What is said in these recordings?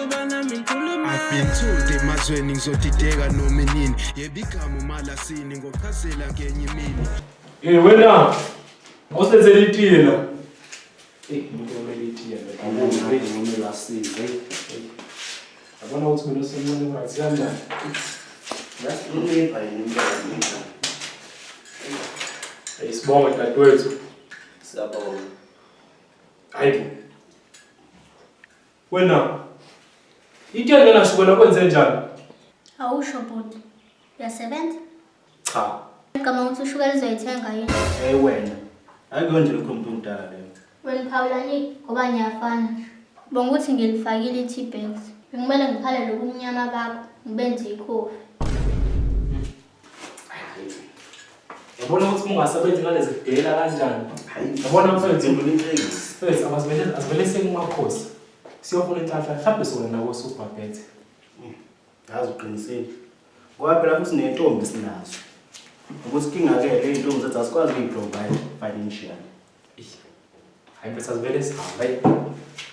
I've been told emazweni ngizodideka noma inini yebo igama umalasini ngochazela ngenye imini. Hey wena, awusilethele itiye la. Ey, umuntu omele itiye Akunayo ngomele asize. Yabona ukuthi mina usemncane right kanjani? Yasihlonipha yena impela. Hey, sibonge dadewethu. Siyabonga. Hayibo. Wena. Itiye ngenashukela kwenze njani? Awusho bhuti. Uyasebenza? Cha. Ngicabanga ukuthi ushukela uzoyithenga yini? Hey wena. Ayikho nje lokho umuntu omdala leyo. Wena phawulani ngoba niyafana nje. Bonga ukuthi ngilifakile i-T-bags. Bekumele ngiphale lobu mnyama bakho ngibenze ikhofi. Yabona ukuthi ungasebenzi ngalezi kudela kanjani? Hayi. Yabona mfethu. Into inhlekisi. Mfethu abazivele azivele sekumakhosi. Siyofuna inhlanhla mhlawumbe sona nako super bet. Yazi uqinisile. Ngoba phela futhi nentombi sinazo. Ukuthi kinga-ke le iy'ntombi zethu asikwazi ukuyi-provide financially. Hayi mfethu azivele sihambe.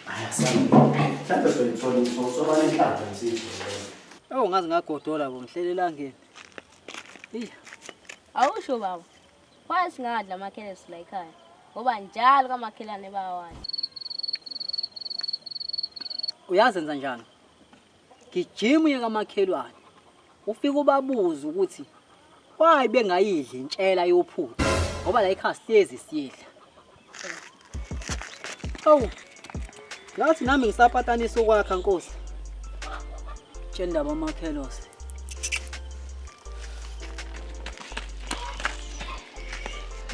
Hayi asambe. Mhlawumbe soyithola soba nenhlanhla siyithole. Oh ngaze ngagodola bo ngihlele elangeni. Eyi Awusho baba. Why singadla amakhelesi la ekhaya? Ngoba njalo kamakhelwane bayawadla. Uyazenza njani? Gijima uye kamakhelwane. Ufike ubabuze ukuthi why bengayidli intshela yophuthu ngoba la ekhaya sihlezi siyidla. Awu. Ngathi nami ngisapatanisa ukwakha Nkosi. Tshela indaba amakhelose.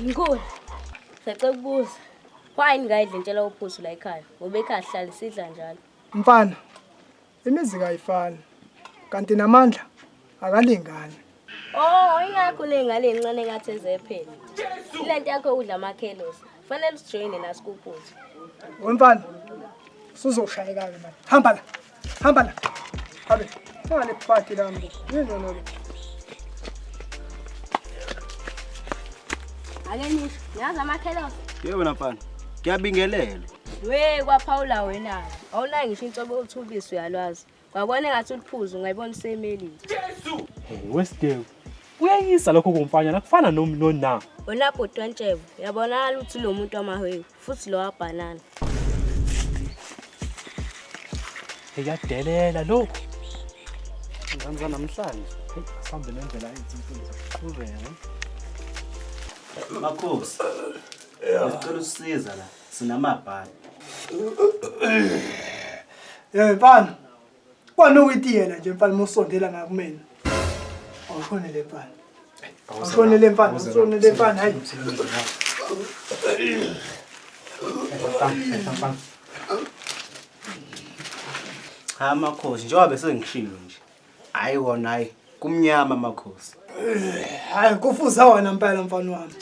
Mkhulu, sacela ukubuza. Why ningayidli intshela yophuthu la ekhaya? Ngoba ekhaya sihlale sidla njalo. Mfana, imizi kayifani kanti namandla akalingani. Oh, ingakho uney'ngane ey'ncane engathi ezephela. Ile nto yakho udla amakhelosi. Fanele usijoyine nathi kuphuthu. We mfana, usuzoshayeka-ke manje. Hamba la, hamba la. Habe, ngale bhadi lami bo. Yini lona lo? Ake nisho, niyazi amakhelosi? Yebo wena mfana. Ngiyabingelela. We kwaphawula wena. Awunayo ngisho inhlobo yokuthubisa uyalwazi. Wabona engathi uliphuzu ungayibona usemelile. Hey Westdale. Kuyayisa lokho kumfanyana kufana nomi nona. Wena bhuti wentshebo, uyabonakala ukuthi lo muntu wamahwewu futhi lo wabhanana. Hey yadelela lokho. Ngane zanamhlanje. Hey asambe nendlela yethu mfethu. Qhubeka. Makhosi. Sicela usisiza la. Sinamabhadi. Eh mfana. Kwanuka itiyela nje mfana musondela ngakumina. Awushonele mfana. Awushonele mfana, awushonele mfana hayi. Cha makhosi njengoba bese ngishilo nje. Hayi wona hayi kumnyama makhosi. Hayi kufuza wena mpela mfana wami.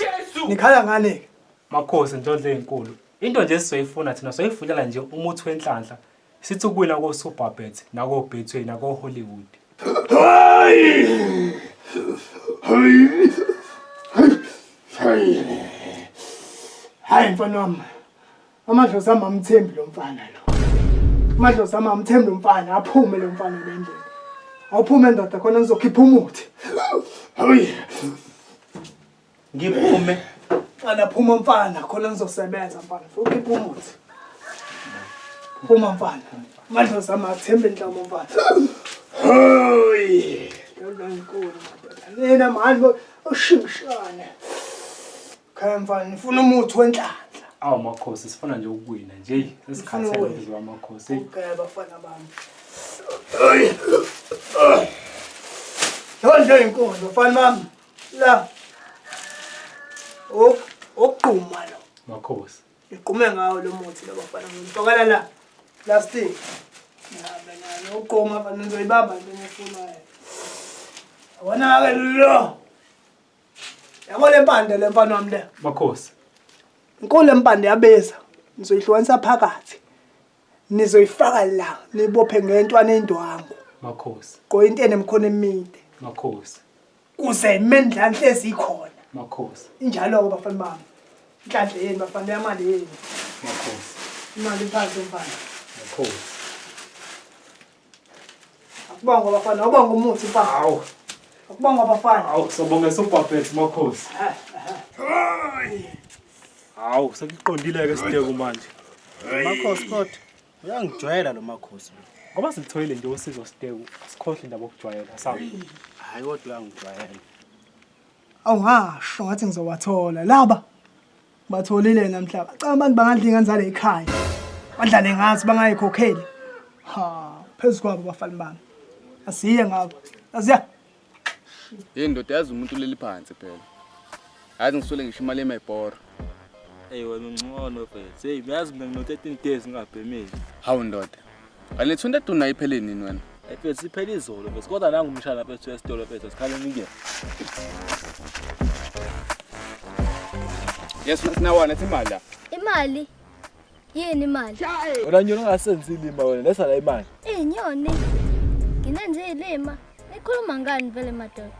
Nikhala ngani ke? Makhosi ndlondlo ezinkulu. Into nje esizoyifuna thina soyifunela nje umuthi wenhlanhla. Sithi ukuwina ko Superbet nako Betway nako Hollywood. Hayi. Hayi. Hayi. Hayi mfana wami. Amadlozi ami amthembi lo mfana lo. Amadlozi ami amthembi lo mfana, aphume lo mfana le ndlela. Awuphume ndoda khona ngizokhipha umuthi. Hayi. Ngiphume. Mfana phuma mfana khona ngizosebenza mfana. Ukhipha umuthi. Phuma mfana. Amadlozi ami athembi inhlamo mfana. Hayi. Lona inkulu madoda. Nina mani ushimshane. Khaya mfana nifuna umuthi wenhlanhla. Awu makhosi sifuna nje ukuwina nje. Sesikhathele ukuzwa amakhosi. Okay bafana bami. Yonke inkonzo mfana bami. La. Ok, okugquma lo. Makhosi. Igqume ngawo lo muthi lo bafana ngitokala la. Plastic. Ngihambe nayo ugquma mfana nizoyibamba into enifunayo. Yabona ke lo. Yabo le mpande le mfana wami le. Makhosi. Inkulu le mpande yabeza. Nizoyihlukanisa phakathi. Nizoyifaka la nibophe ngentwana endwangu. Makhosi. Gqoka into enemkhono emide. Makhosi. Kuze imendla hlezi ikhona. Makhosi. Injalo-ke bafana bami. Inhlanhla yenu bafana yamali yenu. Makhosi. Imali iphansi mfana. Makhosi. Akubongwa bafana, awubonga umuthi mfana. Hawu. Akubongwa bafana. Hawu, sobonga Superbet makhosi. Hawu, sekuqondile ke siteku manje. Makhosi kodwa uyangijwayela lo makhosi lo. Ngoba silitholile nje usizo siteku, sikhohle indaba yokujwayela sami. Hayi kodwa uyangijwayela. Awungasho ngathi ngizowathola laba. Batholile namhla. Cha abantu bangadla ingane zale ekhaya. Badlale ngathi bangayikhokheli. Ha, phezu kwabo bafana bami. Asiye ngabo. Asiya. Hey ndoda yazi umuntu uleli phansi phela. Yazi ngiswele ngisho imali emebhora. Hey wena ungcono mfethu. Hey uyazi mina ngino 13 days ngingabhemile. Hawu ndoda. Kanti le 22 nayo iphele nini wena? Hey mfethu iphele izolo mfethu kodwa nangu umshana mfethu esitolo mfethu sikhala ngingena. Yes sinawana ethi imali la. Imali? Yini imali? Wena nyoni ungasenzi ilima wena lesa la imali. Inyoni. Nginenze ilima. Nikhuluma ngani vele madoda?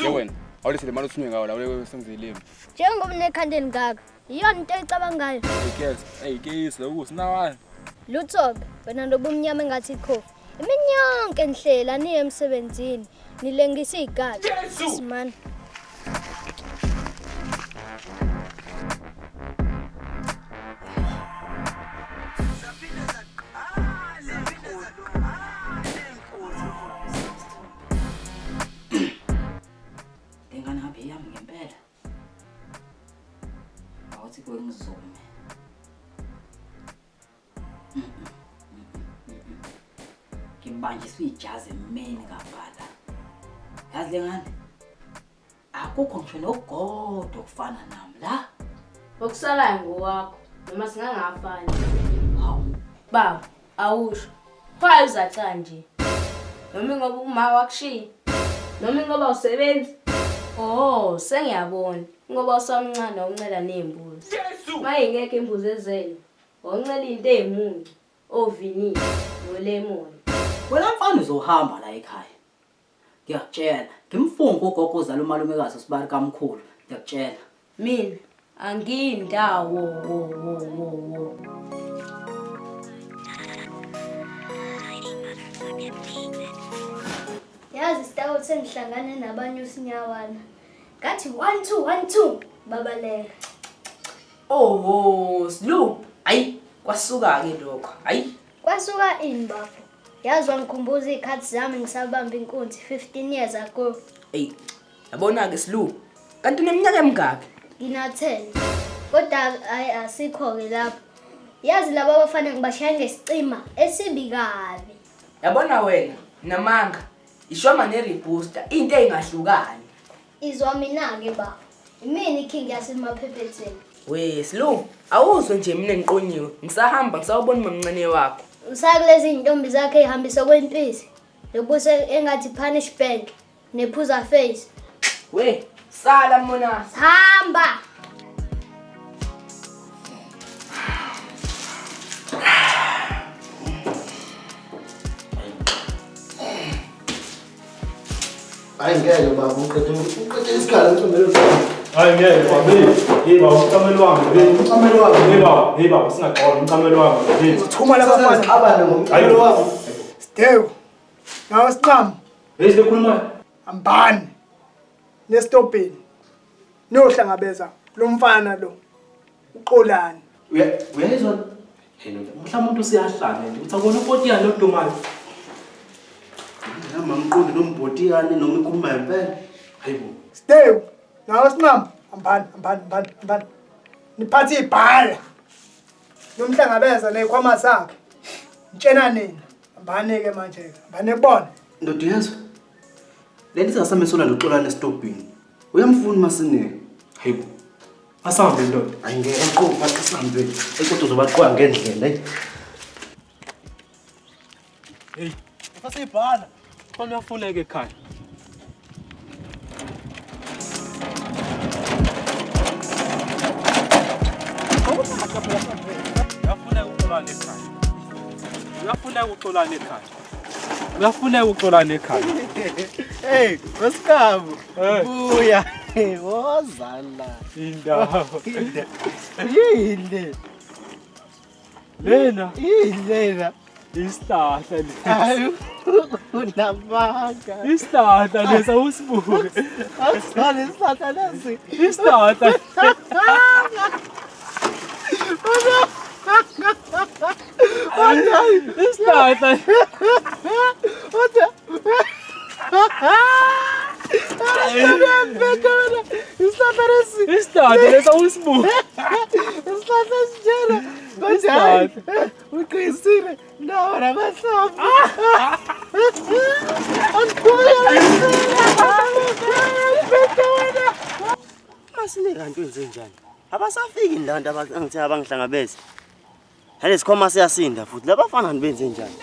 Ye wena. Awulise le mali othunywe ngayo la ule senze ilima. Njengoba unekhanda elingaka, iyona into oyicabangayo. Hey girls, hey keyisi lokhu sinawana. Lutho-ke, wena nobumnyama engathi ikhofi. Imini yonke nihlela niye emsebenzini, nilengisa igazi. Simani. Lengane ngabe eyami ngempela. Awuthi kuwe ngizume. Ngibanjiswe ijazi emini ngabhala. Yazi lengane akukho ngisho nokugodwa okufana nami la. Okusalayo ngowakho noma singangafani. Hawu. Baba, awusho. Why uzaca nje? Noma ingoba uma wakushiya? Noma ingoba usebenzi? Oh, sengiyabona. Ngoba usamncane wawuncela nezimbuzi. Maye ingekho imbuzi ezele. Wawuncela into ezimuncu, ovinini, nolemon. Wena mfana uzohamba la ekhaya. Ngiyakutshela, ngimfunga ugogo ozala umalumekazi usibali kamkhulu. Ngiyakutshela. Mina angiyindawo wo wo wo wo. Yazi sitako sengihlangane nabanye usinyawana. Ngathi 1 2 1 2 babaleka. Oho, Slu. Ayi, kwasuka ke lokho. Ayi. Kwasuka ini bafo? Yazi wangikhumbuza izikhathi zami ngisabamba inkunzi 15 years ago. Ey, yabona ke Slu. Kanti uneminyaka emingaki? Ngina 10. Kodwa hayi asikho ke lapho. Yazi laba abafana ngibashaya ngesicima esibi kabi. Yabona wena, namanga. Ishwama ne-rebooster, into engahlukani. Izwa mina ke bafo. Imini iking yasemaphephetheni. We, Slu, awuzwe nje mina ngiqonyiwe. Ngisahamba ngisawubona umamncane wakho. Usakulezi iy'ntombi zakhe ey'hambisa kwempisi. Nobuso engathi punish bank nephuza face. We, sala monasi. Hamba! Hayi ngeke baba uqede uqede isikhala umcamelo wami. Hayi ngeke baba. Hey baba, umcamelo wami. Hey, Umcamelo wami. Hey baba, hey baba, singaxola umcamelo wami. Hey. Uzothuma laba bafana. Sixabane ngomcamelo wami. Sidewu. Nawe siqhamu. Hey, sikhuluma. Hambani. Nesitobheni. Niyohlangabeza lo mfana lo. Uxolani. Uyayizwa? Hey ndoda, mhlawumbe umuntu usiyahlanya nje. Uthi akubona upotiyane lodumayo. Nami angiqondi nombhotiyane noma ikhuluma ngempela. Hayibo. Sidewu. Nawe siqhamu. Hambani, hambani, hambani, hambani. Niphathe ibhala. Nomhlangabeza nezikhwama zakhe. Ntshena nina. Hambani ke manje. Hambani kubona. Ndoda uyezwa? Le nto ingasamisola noxolane esitobhini. Uyamfuna masineke. Hayibo. Asambe ndoda. Hayi ngeke aqoqa asihambe. Kodwa uzobaqoqa ngendlela. Hey. Hey, Asibhala. khona uyafuneka ekhaya. Uyafuneka uxolane ekhaya. Uyafuneka uxolane ekhaya. Uyafuneka uxolane ekhaya. Hey, Wesikabu. Hey. Buya. Wozala. Indawo. Yini? Lena. Yini lena? Isihlahla lesi. Hayi unamanga. Isihlahla lesi awusibuke. Asifane isihlahla lesi. Isihlahla. Isihlahla. Isihlahla lesi. Isihlahla lesi awusibuke. Isihlahla esinjena. Kodwa hayi uqinisile nawo namahlamvu. Masine kanti wenze njani? Abasafiki la bantu angithe abangihlangabeze. Nalesi sikhwama siyasinda futhi labafana nibenze njani?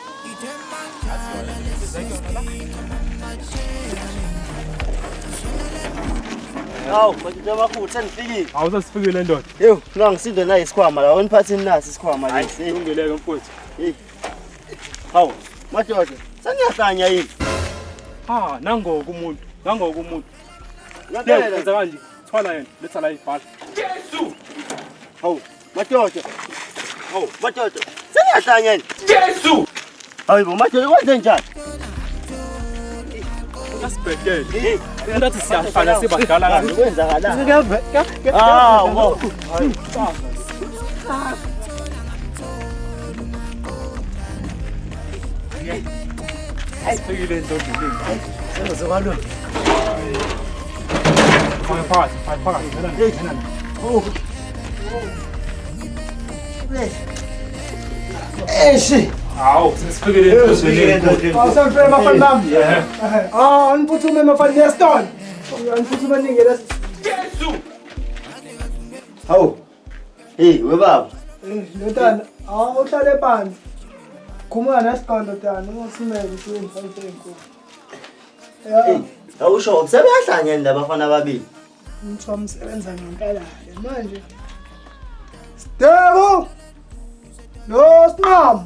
Hawu, madoda amakhulu senifikile. Hawu sesifikile ndoda. Ewu, la ngisinde nayi isikhwama la, weniphathini nasi isikhwama lesi. Lungileke mfowethu. Hey. Hawu, madoda, seniyahlanya yini? Ha, nangoku umuntu, nangoku umuntu. Ngempela. Yenza kanje, thwala yena, letha la ibhala. Jesu! Hawu, madoda. Hawu, madoda. Seniyahlanya yini? Jesu! Hayi bo, madoda kwenze njani? Asibhedele. Umuntu athi siyahlanya sibadala kanje. Kwenzakalani? Ah, wo. Sifikile endlondleleni. Sengizokwalwa. Faka phakathi, faka phakathi. Ngena, ngena. Oh. Eish. Hawu, sesifikile endlondleleni. Awusemfele bafana bami. Yeah. Ah, aniphuthume bafana nesitolo. Aniphuthume ningene. Jesu! Hawu. Hey, we baba. Ndodana, awuhlale phansi. Khumula nesiqondo ndodana, ungasimele ukuthi uyimfana enkulu. Ya, Awusho, sebeyahlanya yini labafana ababili? umthi wamsebenza ngempela-ke manje. Sidebu! No Sinqamu.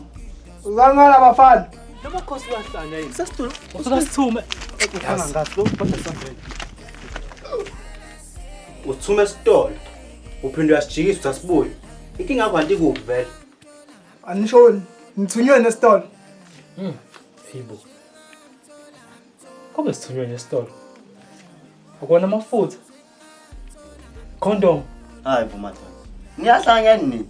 Uzangala bafana. Lamakhosi uyahlanya yini? Sesitulo. Usuka sithume. Uthume esitolo. Uphinde uyasijikisa uthi asibuye. Inkinga yakho anti kuphi vele? Anishoni, nithunywe nesitolo. Hayibo. Kobe sithunywe nesitolo. Akona amafutha. Condom. Hayi bo madoda. Niyahlanya yini nina?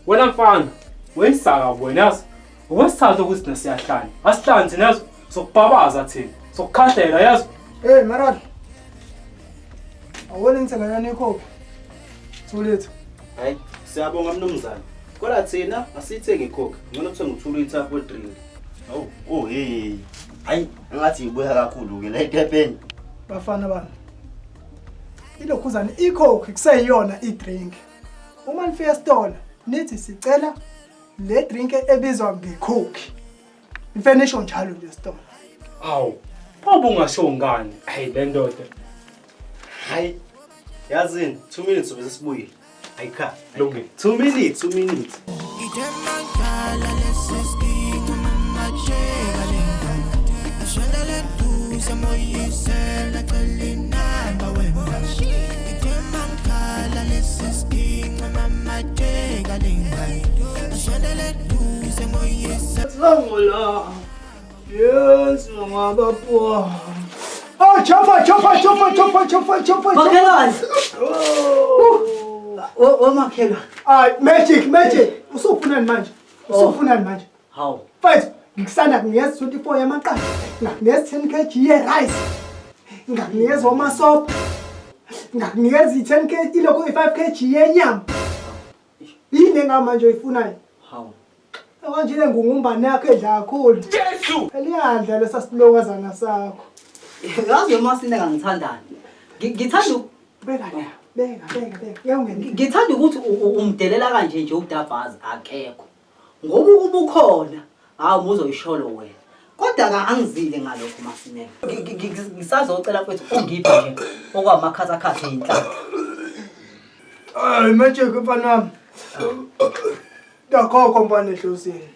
Wena mfana, weyisaka wena yazi. Okwesithathu ukuthi thina siyahlanya. Asihlanyi thina yazi. Sokubabaza thina. Sokukhahlela yazi. Hey Marad. Awubona ngithenga ikhophi. Thulethu. Hayi, siyabonga mnumzane. Kodwa thina asiyithengi icoke. Ngcono kuthenge u2 liter we drink. Oh, oh hey. Hayi, engathi ibuya kakhulu ke la etepeni. Bafana bami. Ilokhuzana icoke kuseyiyona idrink. Uma nifika esitolo nithi sicela le drink ebizwa ngecoke. Nifike nisho njalo nje esitolo. Awu. Pho bungasho ngani? Hayi le ndoda. Hayi. Yazini, 2 minutes sobe sesibuyile. Ayikha. Lungile. 2 minutes, 2 minutes. Sangula. Yes, ngabapwa. Oh, chofa chofa chofa chofa chofa chofa. Makhelwane. Oh. O makhelwane. Ay, magic magic. Usufunani manje? Usufunani manje? Hawu. Mfethu, ngikusanda kunikeza 24 yamaqanda, ngakunikeza 10 kg ye-rice, ngakunikeza omasobho, ngakunikeza i-10 kg ilokhu i-5 kg yenyama. Yini engamanje oyifunayo? Hawu. Kanje le ngungumbane yakho edla kakhulu. Jesu! Eliyadla lesa silokazana sakho. Yazi uMasine ngangithandani. Ngithanda Beka la, beka beka beka. Uyawungena. ngithanda ukuthi umdelela kanje nje uDabhazi akekho. Ngoba ukuba ukhona, hawu uzoyisholo wena. Kodwa ka angizile ngalokho Masineke. Ngisazocela mfethu ungiphe nje okwamakhathakhatha eyinhlanhla. Ay, magic mfana wami. Dakhokho mfana ehlosini.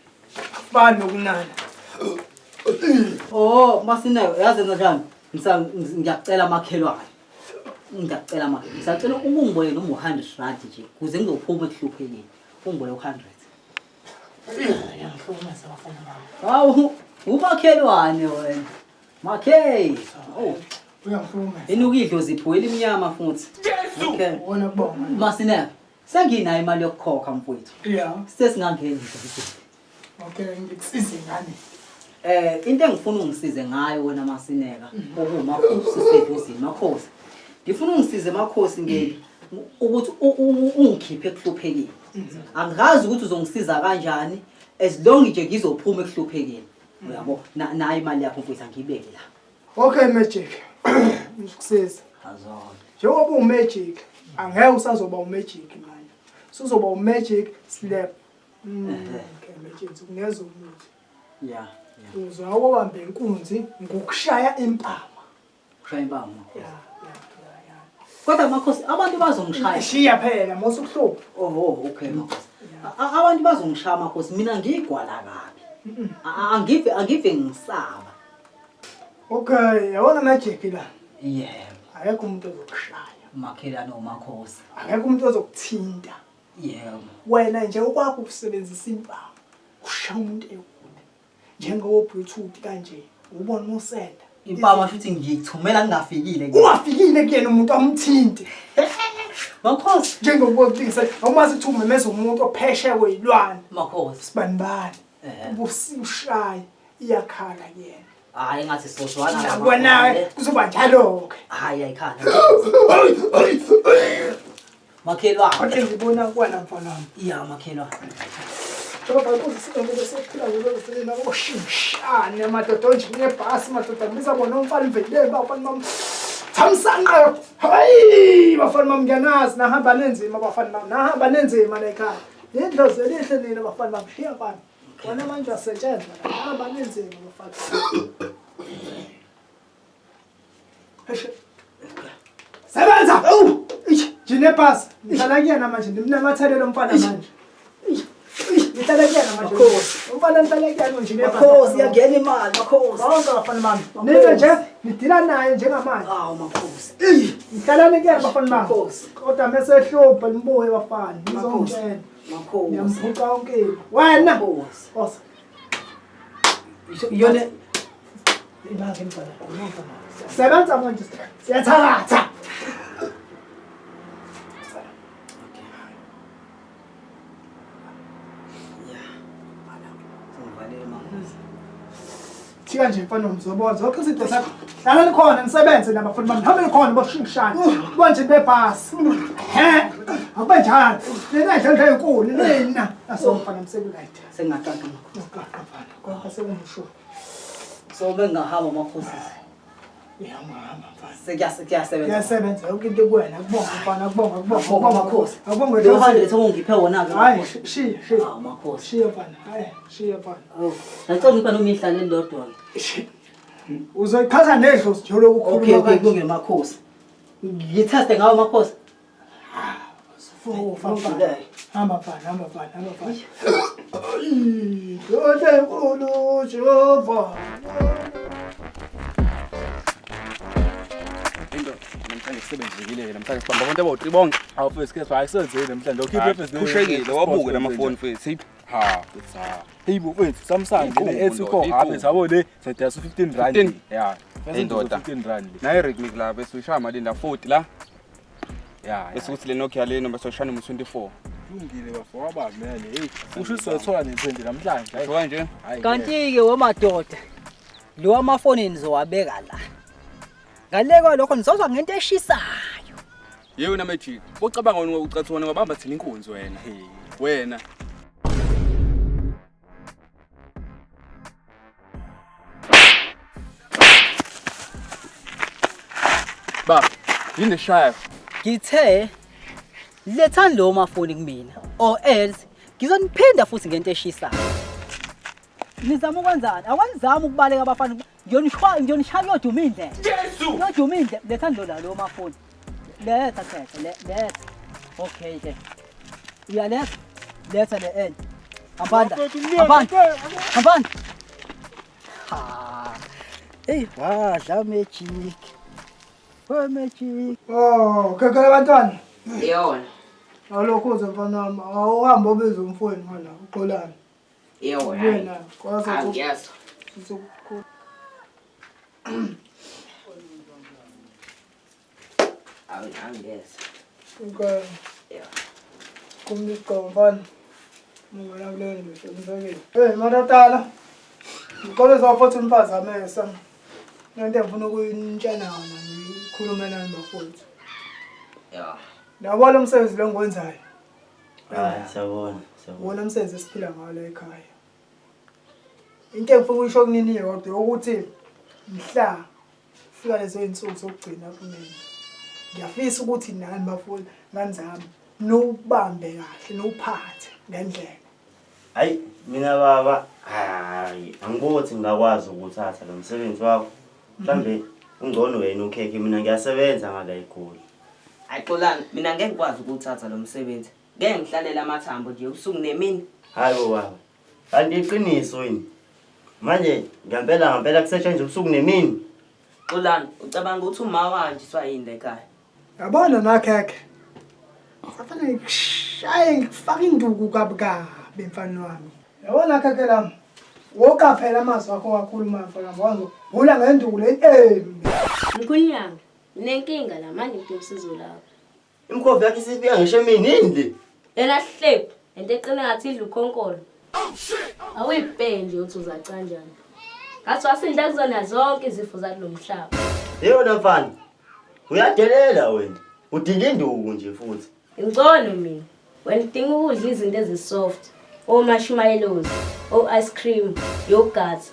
Fani nokunana. Oh, Masineke, yazi enza njani? Ngiyacela makhelwane. Ngiyacela makhelwane. Ngisacela ungiboleke noma u100 rand nje kuze ngizophuma ekuhluphekeni. Ungiboleke u100. Ngiyangihlukumeza abafana bami. Hawu, umakhelwane wena. Makhe. Oh, Uyangihlukumeza. inuka idlozi iphuwela imnyama futhi. Okay. Wona kubonga. Masineke, senginayo imali yokukhokha mfowethu. Yeah. Sesingangena nje. Okay, ngikusize ngani? Into engifuna ungisize ngayo wena Masineka, okuwumakhosi siseduzini makhosi. Ngifuna ungisize makhosi nge ukuthi ungikhiphe ekuhluphekeni. Angazi ukuthi uzongisiza kanjani as long nje ngizophuma ekuhluphekeni. Uyabo, nayo imali yakho mfowethu angiyibeke la. Okay Magic. Ngikusiza. Azona. Njengoba uMagic, angeke usazoba uMagic manje. Suzoba uMagic Slap. Okay Magic, ungeza umuthi. Yeah. Uzawubamba inkunzi ngokushaya impama. Ushaya impama makhosi. Yeah, yeah, yeah. Kodwa makhosi abantu bazongishaya. Shiya phela mose ukuhlupha. Oh, okay makhosi. Abantu bazongishaya makhosi mina ngiyigwala kabi. Angive ngisaba. Okay, yabona Magic la. Yebo. Akekho umuntu ozokushaya. Makhelwane omakhosi. Akekho umuntu ozokuthinta. Yebo. Wena nje ukwakho ukusebenzisa impama. Ushaya umuntu ekude. Njengoba Bluetooth kanje, ubona usenda. Impama futhi ngiyithumela ngingafikile ke. Ungafikile kuyena umuntu amthinte. Makhosi. Njengoba ukulingisa, uma sithi umemeza umuntu ophesheya kweyilwane. Makhosi. Sibanibani. Ubusushaya iyakhala kuyena. Hayi ngathi sozwana. Nakubona kuzoba njalo ke. Hayi ayikhala. Makhelwane. Kodwa ngibona kwana mfana wami. Ya makhelwane. Njengoba kuzisinto sokuphila nje oshishane madoda onje nebhasi madoda ngibiza bona umfana mvelile bafana bami. Thamsanqa. Hayi bafana bami ngiyanazi nahamba nenzima bafana bami nahamba nenzima la ekhaya. Nindlozi elihle nina bafana bami shiya bafana. Wena manje asetshenzwa la nahamba nenzima bafana. Sebenza! Awu! Nje nebhasi. Ngihlala kuyena manje ndimnamathelele umfana manje. Ngihlala kuyena manje. Makhosi. Umfana ngihlala kuyena nje nebhasi. Makhosi yangena imali makhosi. Bonke bafana bami. Nina nje nidila naye njengamanje. Hawu makhosi. Ngihlalani kuyena bafana bami. Makhosi. Kodwa mese ehlupha nibuye bafana. Ngizongitshela. Makhosi. Ngiyamphuca yonke into. Wena. Makhosi. Osa. Yona Imali mfana. Sebenza manje. Siyathakatha. Sengivalele makhosi. Thika nje mfana ngizobona zonke izinto zakho. Hlala nikhona nisebenze nabafana bami. Hambe nikhona boshingishana. Bonje bebhasi. He. Akube njalo. Lena idla enkulu nina. Aso mfana msekulight. Sengingaqaqa makhosi. Uqaqa mfana. Konke sekumsho. So bengingahamba makhosi. Uyahamba mfana. Sekuyasebenza. Kuyasebenza yonke into kuwena. Akubonga mfana, akubonga, akubonga. Akubonga makhosi. Akubonga. Lo 100 ongiphe wona ke Hayi, makhosi. shiya, shiya. Hawu makhosi. Shiya mfana. Hayi, shiya mfana. Awu, ngicela ngipha noma ihlale elilodwa ke. Uzoyiqhatha nedlozi nje lokhu Okay, ukhuluma okay, kanje. kulungile makhosi. Ngitheste ngawo makhosi. Fufa mfana. Hamba mfana, hamba mfana, hamba mfana. Ndoda enkulu Jehova. Into namhlanje kusebenzekile namhlanje sibamba abantu abawu-3 bonke. Awu mfethu ke ayikusenzeli namhlanje. Ukhiphe mfethu. Kushekile wabuke lamafoni mfethu. Hey, Ha, mfethu ha. Hey bo mfethu Samsung le Iqhubu S4 ndoda, ha mfethu yabo le sedasa 15 rand. 15? Yeah. Hey ndoda. 15 rand le. Nayo Redmi la bese uyishaya malini la 40 la. Yeah. Bese kuthi le Nokia le noma soyishaya noma 24. Kulungile bafo waba mene. Hey, usho usizothola ne-20 namhlanje. Hayi. Sho kanje? Hayi. Kanti-ke wemadoda lo amafoni nizowabeka la. Ngale kwalokho nizozwa ngento eshisayo. Ye wena Magic. Bocabanga wena ucathi wena wabamba thina inkunzi wena. Wena. Ba, yini eshaya? Ngithe lethani lo mafoni kumina or else ngizoniphinda futhi ngento eshisayo. Nizama ukwenzani? Awanizami ukubaleka abafana. Ngiyonishaya ngiyonishaya kuyoduma indlela. Jesu! Kuyoduma indlela. Lethani lo la lo mafoni. Letha khetha letha. Okay ke. Uyaletha? Letha le enye. Hambanda. Hambanda. Hambanda. Ha. Hey, wadla magic. We magic. Oh, kekele bantwana. Yona. Awulokhu uze mfana wami. Awuhambe obiza umfowenu ngala, uxolani. Yebo, Ubuye hayi. nayo. Kwazi Hayi, ukuthi- ngiyezwa. Sizokukhulu. Hayi, angiyezwa. Okay. Yebo. Kumbe isigqoko mfana. Ungena kuleyo ndlu uhloniphekile. Hey matatala. Ngixolisa futhi uniphazamisa. Lento engifuna ukuyinitshela yona ngikhulume nani bafowethu. Ya. Yabo lo msebenzi lo engiwenzayo. Hayi siyabona, siyabona. Wona umsebenzi esiphila ngawo la ekhaya. Into engifuna ukuyisho kunini kodwa ukuthi mhla fika lezo zinsuku zokugcina kumina. Ngiyafisa ukuthi nani bafowethu ngani zami niwubambe kahle niwuphathe ngendlela. Hayi mina baba, hayi angiboni ukuthi ngingakwazi ukuthatha lo msebenzi wakho. Mhlambe ungcono wena ukhekhe mina ngiyasebenza ngala eGoli. Hayi Xolani, mina ngeke ngikwazi ukuwuthatha lo msebenzi. Ngeke ngihlalele amathambo nje usuku nemini. Hayi bo baba. Kanti iqiniso yini? Manje ngempela ngempela kusetshenzwa ubusuku nemini. Xolani, ucabanga ukuthi uma wahanjiswa yini la ekhaya? Yabona nakhekhe. Safanele ngikushaye ngikufake induku kabi kabi mfana wami. Yabona khekhe lami. Woqaphela amazwi akho wakhuluma mfana wami. Wangibhula ngenduku le embi. Mkhulunyanga, nginenkinga la manje ngidinga usizo lakho. Imkhovu yakhe isifika ngisho emini yini le? Lena hlephu, lento eqine ngathi idla ukhonkolo. Awuyibheki nje ukuthi uzaca kanjani. Ngathi wasindla kuzona zonke izifo zakulo mhlaba. Yeyona mfana. Uyadelela wena. Udinga induku nje futhi. Ngcono mina. Wena udinga ukudla izinto ezi-soft. O-marshmallows, o-ice cream, yogurt,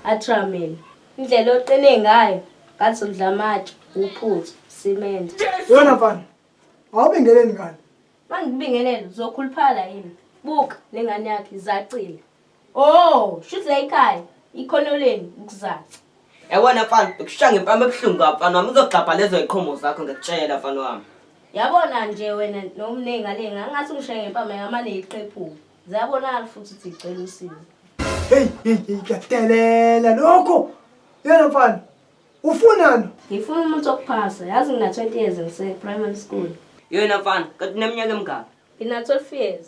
atramel. Indlela oqine ngayo, ngathi udla amatshe, uphuthu, cement. Yona mfana. Awubingeleli ngani? Mangikubingelele uzokhuluphala yini? Buka lengane yakhe izacile. Oh, shuthi la ekhaya ikhono leni ukuzaca. Yabona mfana, ukushaya ngempama ebuhlungu kabi mfana wami, uzogxabha lezo ziqhomo zakho ngiyakutshela mfana wami. Yabona nje wena nomningi ngale ngathi ungishaye ngempama ngamane iqephuke. Ziyabonakala futhi ukuthi igcwele usizo. Hey hey hey kuyadelela lokho. Yena mfana. Ufunani? Ngifuna umuntu wokuphasa. Yazi ngina 20 years ngise primary school. Yena mfana, kanti uneminyaka emingaki? Ngina 12 years.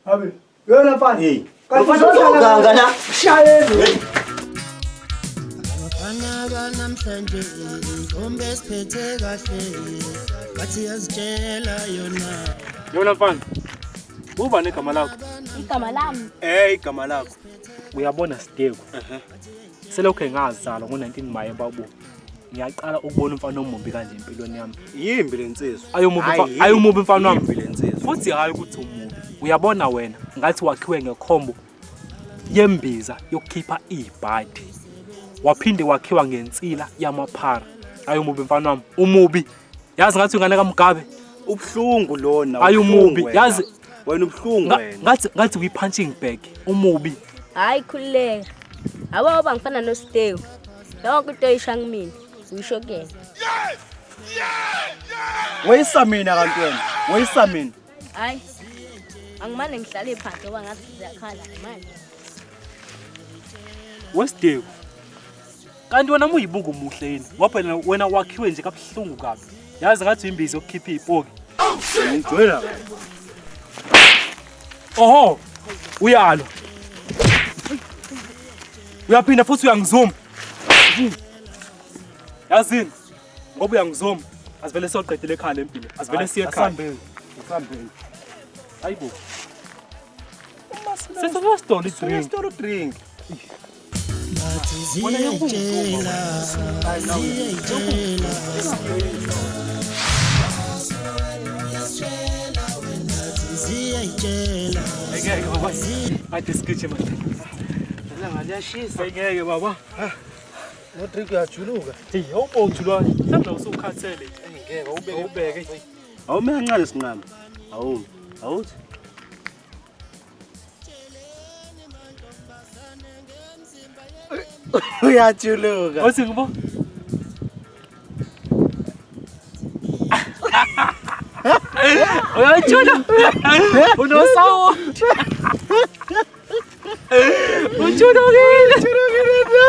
Habe. Yena mfana. Hey. Kanti Mfana uzoganga la. Shayeni. Abafana banamhlanje intombi esiphethe kahle bathi yazitshela yona. Yona mfana. Uba negama lakho? Igama lami Igama lakho. Uyabona Sideko. Selokhu ngazalwa ngo-19 Maye babu. Ngiyaqala ukubona umfana omubi kanje empilweni yami. Yimbi le nsizwa. Ayomubi Hayi, mfana, ayomubi mfana wami. Yimbi le nsizwa. Futhi hayi ukuthi umubi. Uyabona wena ngathi wakhiwe ngekhombo yembiza yokukhipha ibhadi. Waphinde wakhiwa ngensila yamaphara. Ayomubi mfana wami, umubi. Yazi ngathi ingane kaMugabe. Ubuhlungu lona. Ayi ubuhlungu umubi. wena. Yazi wena ubuhlungu wena. Ngathi uyi-punching bag, umubi. Hayi khululeka. Yabo ngoba ngifana noStewu. Yonke into oyisho kumina, uyisho kuyena. Weyisa mina kanti wena. Weyisa mina. Hayi. Angimane ngihlale phansi ngoba ngathi ziyakhala manje. Wesideku. Kanti wena muyibuka umuhle yini? Ngoba phela wena wakhiwe nje kabuhlungu kabi. Yazi ngathi imbizo yokukhipha izipoki. Ngigcwela. Oho, uyalo. Uyaphinda futhi uyangizuma. Yazini, ngoba uyangizuma. Asivele siyoqedela ekhaya lempilo. Asivele siye ekhaya. Asambeni. Asambeni. Hayibo. Sesiyositolo i-drink. Sesitolo drink. Bathi ziyayitshela, ziyayitshela. Ziyayitshela. Ngeke baba. Ade sigije manje. Ilanga liyashisa. Ngeke baba. No drink uyajuluka. Hey, awubo ujulwane. Mhlawumbe usukhathele. Ngeke awubeke. Awubeke. Awume kancane sinqama. Awumi. Awuthi. Uyajuluka. Othi ngibo. Uyajula. Unosawo. Ujulukile. Ujulukile.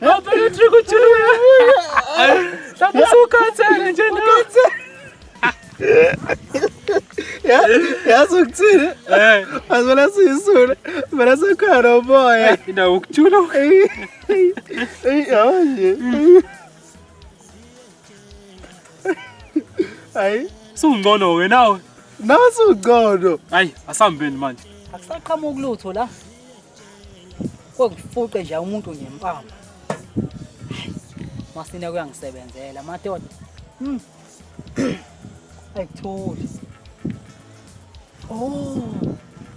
Apha trick ujulukile. Lapho usukhathele nje nawe. Yazi ukuthini? Eh. Azibona siyisule. Mina sekhona nomoya. Indawo ukujula. Ey, yabo nje. Hayi. Sungcono wena nawe. Nawe sungcono. Hayi, asihambeni manje. Akusaqhamuki lutho la. Kwengifuqe nje umuntu ngempama. Masine kuyangisebenzela madoda. Ayikuthuli. Oh.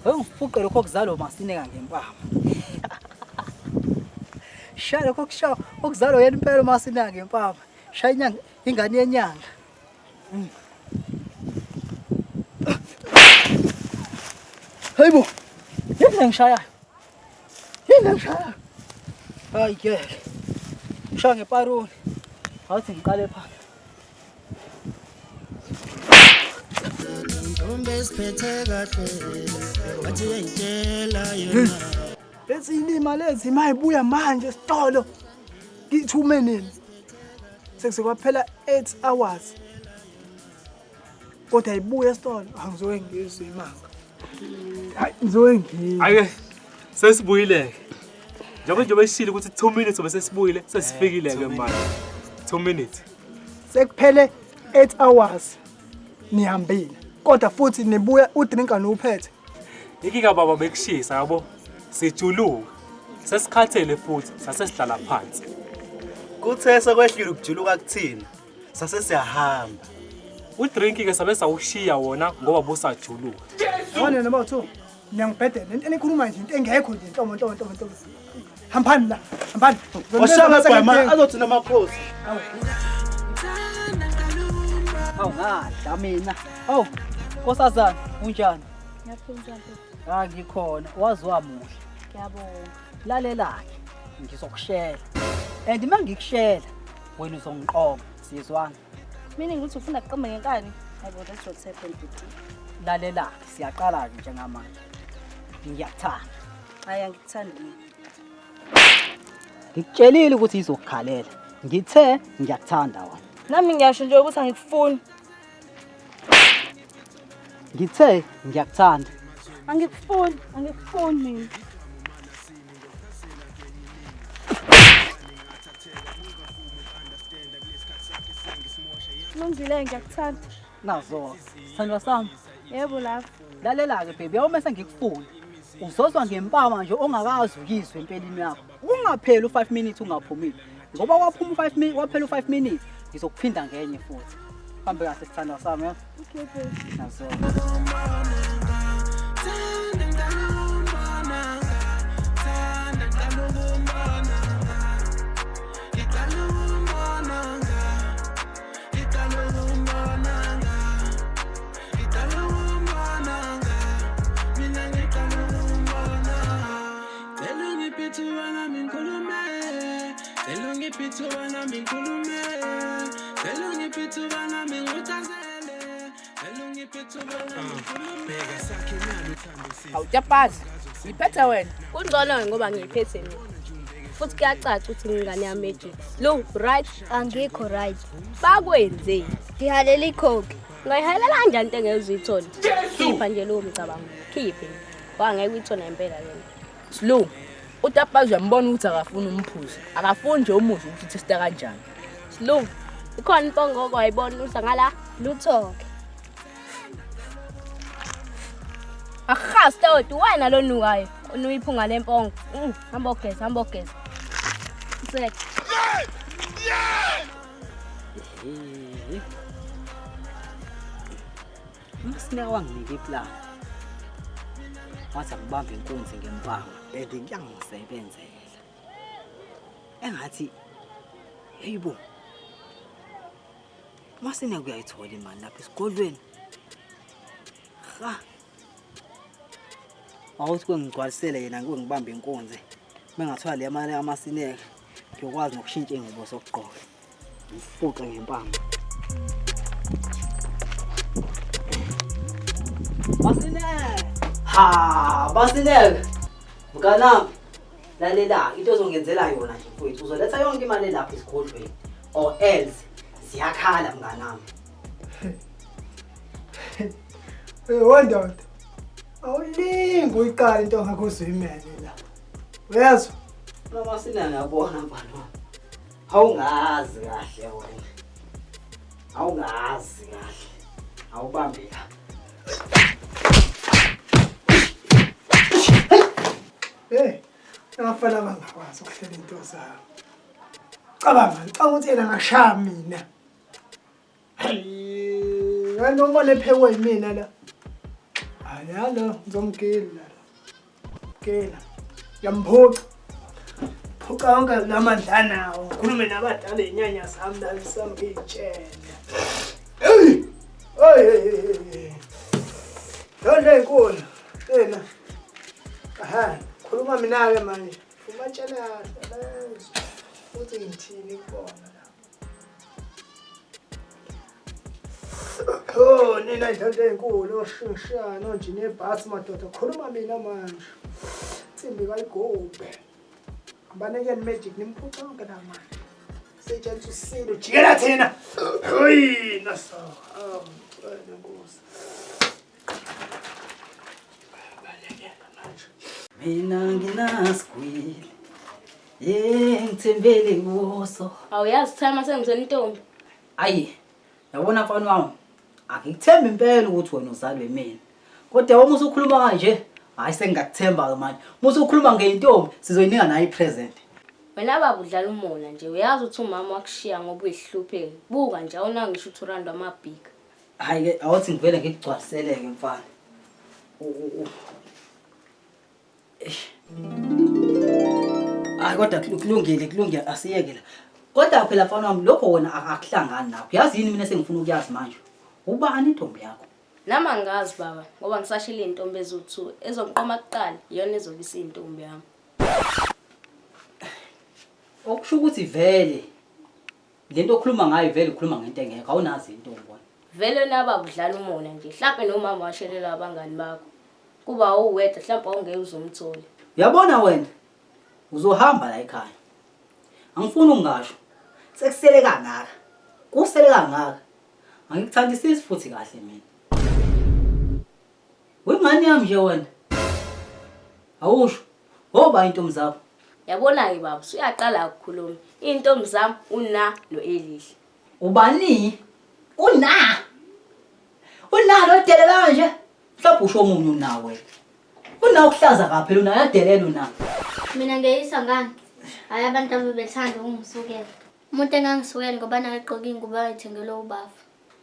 Ngifuqe lokho okuzalwa uMasineka ngempama. Shaya lokho kushaya okuzalwa yena impela uMasineka ngempama. Shaya inyanga ingane yenyanga. Hayibo. Yini lengishayayo? Yini lengishayayo? Hayi ngeke. Ngishaya ngeparoli. Awuthi ngiqale phansi. Ntombi esiphethe kahle wathi uyayitshela yona. Lezi ilima lezi mayibuya manje esitolo. Ngithume nini? Sekuze kwaphela 8 hours. Kodwa ayibuya esitolo, angizoke ngizwe imanga. Hayi ngizoke ngizwe. Ake sesibuyile ke. Njengoba njengoba esishilo ukuthi 2 minutes bese sesibuyile, sesifikile ke manje. 2 minutes. Sekuphele 8 hours nihambile. Kodwa futhi nibuya udrinka niwuphethe. Inkinga baba bekushisa yabo. Sijuluka. Sesikhathele futhi sase sihlala phansi. Kuthe sekwehlile ukujuluka kuthina. Sase siyahamba. Udrink ke sabe sawushiya wona ngoba busajuluka. Yabona noma uthu niyangibhedela into enikhuluma nje into engekho nje nhlobo nhlobo nhlobo nhlobo. Hambani la, hambani. Washaka bhama azothi namakhosi. Awu ngadla mina. Awu nkosazana unjani? Ngiyaphila njani? Ha ngikhona wazi wamuhle. Ngiyabonga. Lalela-ke ngizokushela. And uma ngikushela wena uzongiqoma siyezwana. Meaning ukuthi ufuna kuqome ngenkani? Hayibo that's what's happened bhuti. Lalela-ke siyaqala-ke njengamanje. Ngiyakuthanda. Hayi angikuthandi mina. Ngikutshelile ukuthi izokukhalela. Ngithe ngiyakuthanda wena. Nami ngiyasho nje ukuthi angikufuni. Ngithe ngiyakuthanda. Angikufuni, angikufuni mina. Lungile ngiyakuthanda. Nazo. Sithandwa sami. Yebo lapho. Lalela-ke baby, yabo mese ngikufuna. Uzozwa ngempama nje ongakazi uyizwe empeleni yakho. Ungapheli u5 minutes ungaphumile. Ngoba waphuma u5 minutes, waphela u5 minutes, ngizokuphinda ngenye futhi. Hambe kahle sithandwa sami, ya. Okay baby. Nazo. Awutyaphazi, ngiphethe wena. Kungcono ngoba ngiyiphethe mina. Futhi kuyacaca ukuthi ngingane yaMagic. Lo right? Angikho right. Bakwenzeni? Ngihalela ikhokhi. Ungayihalela kanjani into engeke uzuyithole? Khipha nje lowo mcabango. Khiphe. Ngoba ngeke uyithole ngempela lena. Slow. Utapazi uyambona ukuthi akafuni umphuzo. Akafuni nje umuzwe ukuthi uthesta kanjani. Slow. Ikhona impongo owayibona uza ngala? Lutho-ke. Ahha, stoti wena lo nukayo. Onuka iphunga lempongo. Hamba ogeza, hamba ogeza. Useke. Umasineka wanginika iplan. Wathi angibambe inkunzi ngempama and kuyangisebenzela. Engathi hey bo. Umasineka uyayithola imali lapha esigodlweni. Ha. Awuthi kwengigcwalisele yena ngike ngibambe inkunzi. Mengathola le mali amasineka ngiyokwazi nokushintsha ingubo zokugqoka. Ngifuqe ngempama. Masineka. Ha, Masineka. Mnganami, lalela into ozongenzela yona nje mfowethu. Uzoletha yonke imali elapha esigodlweni or else ziyakhala mnganami. Hey wendoda. Awulingi uyiqala into ongeke uzuyimele la. Uyezwa? Noma sina ngiyabona mfana wami. Awungazi kahle wena. Awungazi kahle. Awubambe la. Hey, abafana bangakwazi ukuhlela into zabo. Cabanga, ngicabanga ukuthi yena angashaya mina. Hayi, wena umbona ephekwe yimina la. Hayi yalo, ngizomgila la. Gila. Ngiyamphuca. Phuca wonke la mandla anawo. Ngikhulume nabadala iy'nyanya zami la sami ngiy'tshele. Hey! Hey hey hey. Yonke enkulu. Ena. Aha, khuluma mina-ke manje. Ubatshela kahle bezwe ukuthi ngithini kubona la. Oh, nina idlonto ezinkulu oshishana onjini ebhasi madoda khuluma mina manje. Insimbi kayigubhe. Banekeni magic nimphuca yonke la manje. Setshenisa usilo jikela thina. Hoyi naso. Wena nkosi. Mina nginasigwili. Ye ngithembele kuso. Awuyazi timer sengizweni intombi. Ayi, yabona mfana wami, angikuthembi impela ukuthi wena uzalwe mina. Kodwa uma usukhuluma kanje, hayi sengingakuthemba-ke manje. Uma usukhuluma ngeyintombi, sizoyinika nayo i-present. Wena baba udlala umona nje uyazi ukuthi umama wakushiya ngoba uyihlupheki. Buka nje awunawo ngisho u-2 rand wamabhika. Hhayi-ke awuthi ngivele ngikugcwaliseleke mfana. Eish. Hayi kodwa kulungile kulungile asiyeke la. Kodwa phela mfana wami lokho wena akuhlangani nakho. Yazi yini mina esengifuna ukuyazi manje? Ubani intombi yakho? Nami angazi baba ngoba ngisashile iy'ntombi eziwu-2 ezokuqoma kuqala iyona ezobe isiyintombi yami. Okusho ukuthi vele lento okhuluma ngayo vele ukhuluma ngento engekho awunazi intombi wena. Vele wena baba udlala umona nje hlampe nomama washelelwa abangani bakho. Kuba uwedwa hlampe awungeke uzumthole. Uyabona wena uzohamba la ekhaya. Angifuni ukungasho. Sekusele kangaka. Kusele kangaka. Angikuthandisisi futhi kahle mina. Wengane yami nje wena. Awusho. Ngoba intombi zakho. Yabona-ke baba usuyaqala ukukhuluma. Iy'ntombi zami una no-Elihle. Ubani? Una. Una lo delela kanje. Mhlawumbe usho omunye una wena. Una ukuhlaza kaphela una yadelela una. Mina ngeyisa ngani? Hhayi abantu abebethanda ukungisukela. Umuntu engangisukeli ngoba nayegqoka iy'ngubo ayithengelwe ubafa.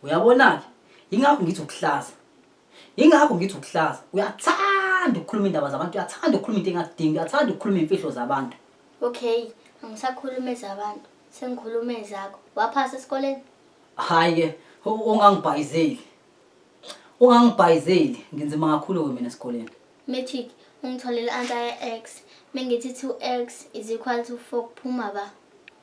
Uyabona-ke, yingakho ngithi ukuhlaza. Yingakho ngithi ukuhlaza. Uyathanda ukukhuluma indaba zabantu, uyathanda ukukhuluma into engakudingi, uyathanda ukukhuluma iy'mfihlo zabantu. Okay, angisakhulumi ezabantu, sengikhuluma ezakho. Waphasa esikoleni? Hhayi-ke, ungangibhayizeli. Ungangibhayizeli, nginzima kakhulu-ke mina esikoleni. Matric, ungitholele i-answer ye-x. Mengithi 2x is equal to 4 kuphuma ba?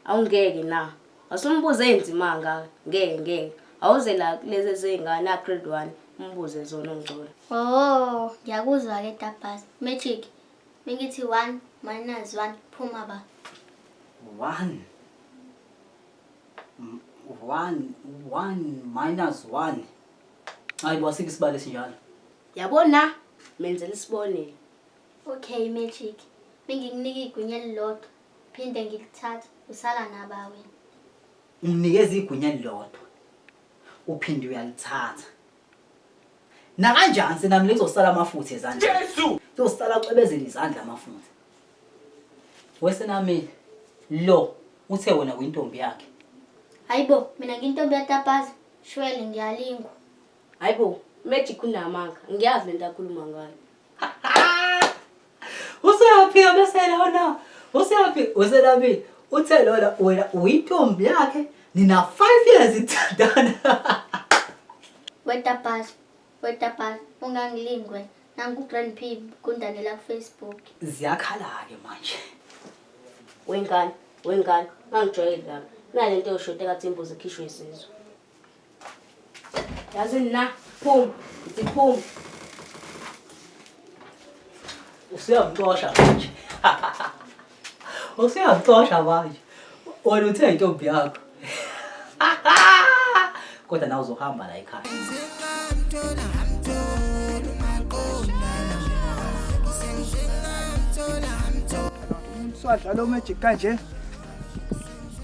Awungeke na. Awusumbuze enzima kangaka. Ngeke ngeke. Awuze la kulezi ezingane na grade 1 umbuze zona ongcono. Oh, ngiyakuzwa-ke Dabhas. Matric, mengithi 1 minus 1 kuphuma ba? One. One, one minus one. Hayi bo asikho isibalo esinjalo. Yabona menzela isibonelo. Okay Magic, mengikunika igunya elilodwa, phinde ngilithathe, usala naba wena. Unginikeza igunya elilodwa. Uphinde uyalithatha. Nakanjani senami lizosala amafutha ezandleni. Jesu! Lizosala acwebezela izandla amafutha. Wesenamile lo uthe wena uyintombi yakhe. Hayibo, mina ngintombi yatapaza, shwele ngiyalingwa. Hayibo, Magic unamanga. Ngiyazi lento akhuluma ngayo. Useyaphika bese lona. Useyaphika uselabile. Uthe lona wena uyintombi yakhe nina 5 years ithandana. Wetapaza, wetapaza, ungangilingwe. Nangu Grand P kundanela ku Facebook. Ziyakhala-ke manje. Wengane, wengane, ungangijwayeli kabi. Nalento yoshoda kathi imbuzi ikhishwe isizwe. Yazi na, phuma, ngithi phuma. Usuyamxosha manje. Usuyamxosha manje. Wena uthe intombi yakho. Kodwa nawe uzohamba la ekhaya. Umuntu swadlala omagic kanje.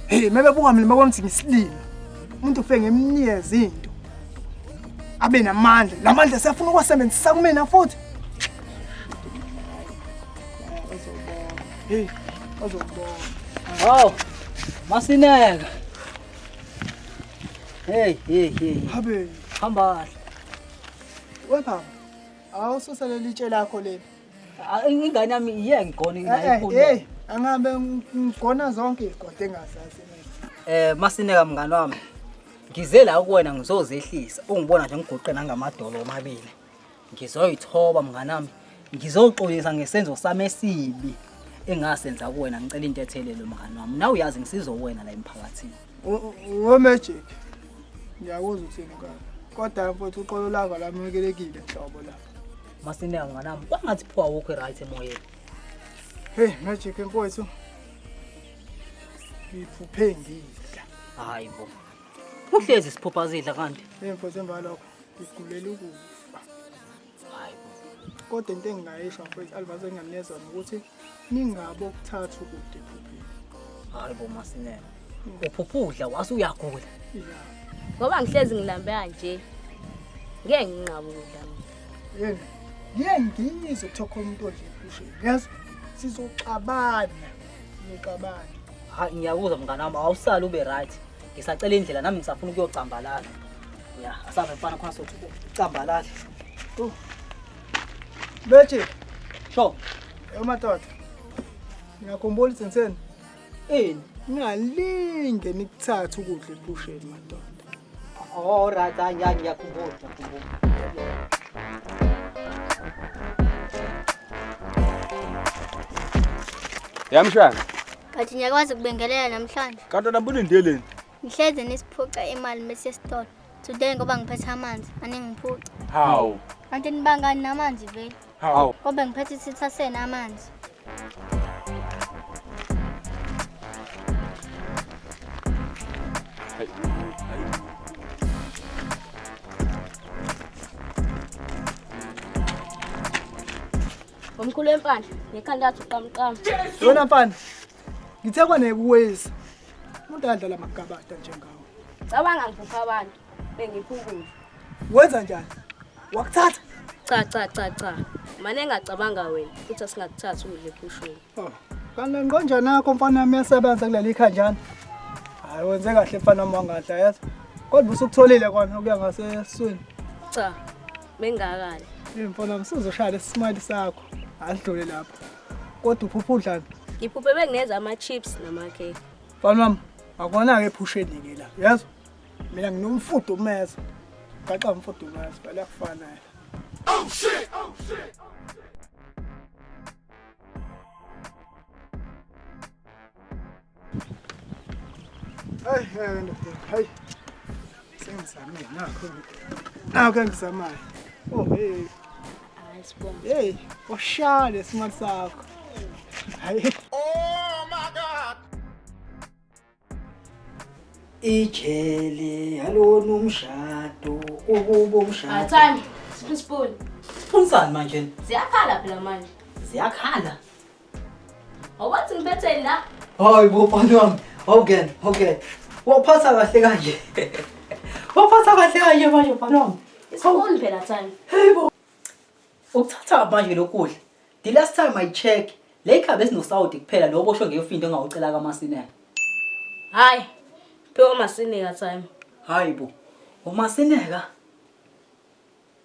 Hey, mebebuka mina babona ukuthi ngisilima. Umuntu ufike ngimnikeze into. Abe namandla. La mandla siyafuna ukuwasebenzisa kumina futhi. Hey, bazobona. Hawu. Masineka. Hey, hey, hey. Habe. Hamba kahle. We baba. Awususa leli tshe lakho leli. Ah, Ingane yami iye ngigona Eh, ingayikhulu. hey, angabe ngigona zonke izigodo engazazi mina. Masineka mngani wami. Ngize la kuwena ngizozehlisa. Ungibona nje ngiguqe nangamadolo omabili. Ngizoyithoba mngani wami. Ngizoxolisa ngesenzo sami esibi engasenza kuwena ngicela intethelelo mngani wami. Nawe uyazi ngisizo wena la emphakathini. Wo magic. Ngiyakuzwa uthini ngani. Kodwa mfowethu uqolo lakho lamukelekile nhlobo la. Masineka mngani wami, kwangathi pho awukho right emoyeni. Hey magic mfowethu. Ngiphuphe ngidla. Hayi bo. Uhlezi siphupha sidla kanti. Hey mfowethu emva lokho ngigulela ukufa. Hayi bo. Kodwa into engingayisho mfowethu advice enginganikeza yona ukuthi ningabe ukuthatha ukude ephupheni. Hayi bo Masineka. Uphupha udla wase uyagula. Yeah. Ngoba ngihlezi ngilambe kanje. Ngeke nginqabe ukudla mina. Yena ngeke ngizwe kuthiwa khona umuntu odla ephusheni. Yazi sizoxabana. Sizoxabana. Hayi ngiyakuzwa mngani wami, awusali ube right. Ngisacela indlela nami ngisafuna ukuyocambalala. Ya, asabe mfana khona sothi ucambalala. Oh. Bethi, Sho, emadoda. Ngiyakhumbula ukuthi ngitheni? ini? Ningalinge nikuthathe ukudla ephusheni madoda. All right, hayi ngiyakhumbula, ngiyakhumbula. Yamshana. Kanti ngiyakwazi ukubingelela namhlanje. Kanti wena bulindeleni? Ngihlezi nisiphuca imali mese esitolo. Today ngoba ngiphethe amanzi, aningiphuci. Hawu. Kanti nibangani namanzi vele. Hawu. Ngoba ngiphethe isitha sena amanzi. Ngomkhulu wempandla, ngekhanda lathi uqamqama. Wena mfana, ngithe kwanekuwezi. Umuntu adlala amagabada njengawe. Cabanga ngiphupha abantu, bengipha ukudla. Wenza njani? Wakuthatha? Cha cha cha cha. Mane ngacabanga wena ukuthi asingakuthathi ukudla ephushweni. Oh, kanti ngqonjana yakho mfana wami iyasebenza kuleli khanjana. Hayi wenze kahle mfana wami wangadla yazi. Kodwa usukutholile kona ukuya ngaseswini. Cha, bengakali. Hey mfana wami sizoshaya lesimali sakho. Adlule lapho. Kodwa uphupha udlani? Ngiphuphe bengineza ama-chips namakhekhe. Mfana wami, akona-ke ephusheni ke la. Yazi? Mina nginomfudumeza. Gaxa umfudumeza, phela kufana. Oh shit! Oh shit! Hayi, hayi ndoda. Hayi. Sengizamile nakho. Nakho engizamayo. Oh hey. Hayi sibonga. Hey, oshale simali sakho. Hayi. Ijele alona umshado, ukuba umshado. Athani, siphi isipuni? Sifunisani manje? Ziyakhala phela manje. Ziyakhala. Awubathi ngiphetheni la? Hayi bo mfana wami. Awungena, awungena. Waphatha kahle kanje. Waphatha kahle kanje manje mfana wami. Isipuni phela Thani. Hey bo. Ukuthatha manje lokudla. The last time I check, le ikhabe esinosawudi kuphela lo boshwe ngeyofinto engawucela kaMasinela. Hayi. Phiwa uMasineka Thani. Hayi bo. UMasineka.